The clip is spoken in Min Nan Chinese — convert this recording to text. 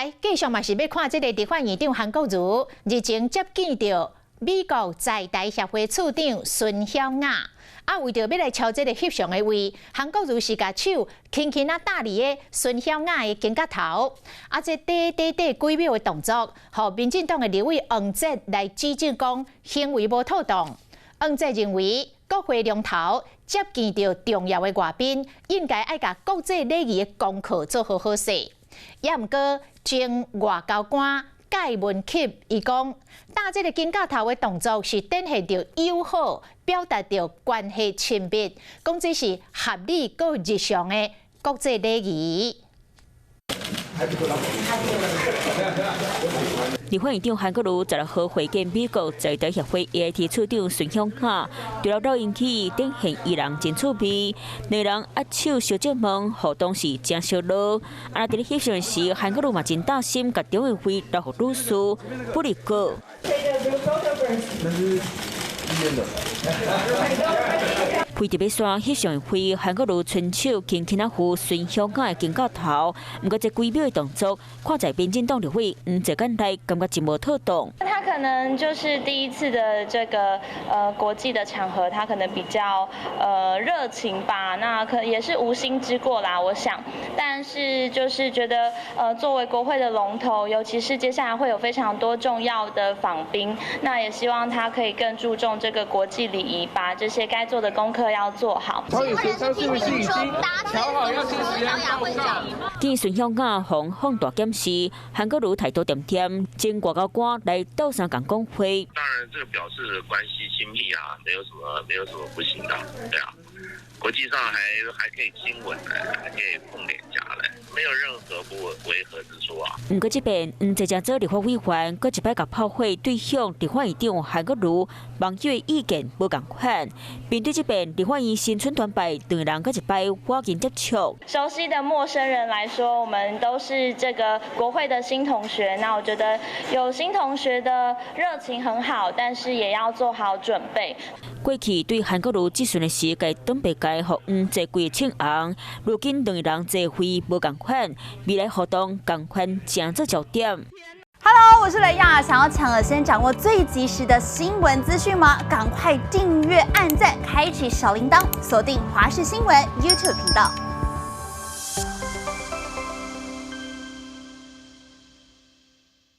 來，繼續嘛是欲看這个立法院長韓國瑜日前接見著美國在台協會處長孫曉雅，啊，為著欲來敲這个翕相的位，韓國瑜是共手輕輕仔搭佇个孫曉雅的肩胛頭，啊，這短短短幾秒的動作，予民進黨的立委黃捷來指證講行為無妥當。黃捷認為國會龍頭接見著重要的外賓，應該愛共國際禮儀的功課做好好勢。也毋過前外交官蓋文欹伊講，搭這个肩胛頭的動作是展現著友好，表達著關係親密，講這是合理閣日常的國際禮儀。立法院長韓國瑜16號會見美國在台協會 AIT 處長孫曉雅，除了老引起展現伊人真趣味，兩人握手相接問，互動是誠燒熱。啊，佇咧翕相時，韓國瑜嘛真擔心，共張惠妃留予女士不離過。非特別煞翕相會，韓國瑜伸手輕輕仔扶孫曉雅的肩胛頭，毋過這幾秒的動作，看在民進黨立委黃捷眼內，感覺真無妥當。他可能就是第一次的這個國際的場合，他可能比較熱情吧，那可也是無心之過啦，我想。但是就是覺得作為國會的龍頭，尤其是接下來會有非常多重要的訪賓，那也希望他可以更注重這個國際禮儀，把這些該做的功課要做好。朝野協商是不是已經調好要先時間報告？見孫曉雅予放大檢視，韓國瑜態度恬恬，前外交官來鬥相共講話。當然，這個表示關係親密啊，沒有什麼，沒有什麼不行的，對啊。國際上還可以親吻呢，還可以碰臉頰嘞，沒有任何不違和之處啊。毋過這邊黃捷正做立法委員，閣一擺共炮火對向立法院長韓國瑜，網友的意見無仝款。面對這邊立法院新春團拜，兩人閣一擺火緊接觸。熟悉的陌生人來說，我們都是這個國會的新同學。那我覺得有新同學的熱情很好，但是也要做好準備。過去對韓國瑜質詢的時，共擋白雞予黃捷規個凊紅。如今兩个人坐位無仝款，未來活動仝款誠做焦點。 Hello，我是雷亞，想要搶先掌握最及時的新聞資訊嗎？趕快訂閱、按讚、開啟小鈴鐺，鎖定華視新聞 YouTube 頻道。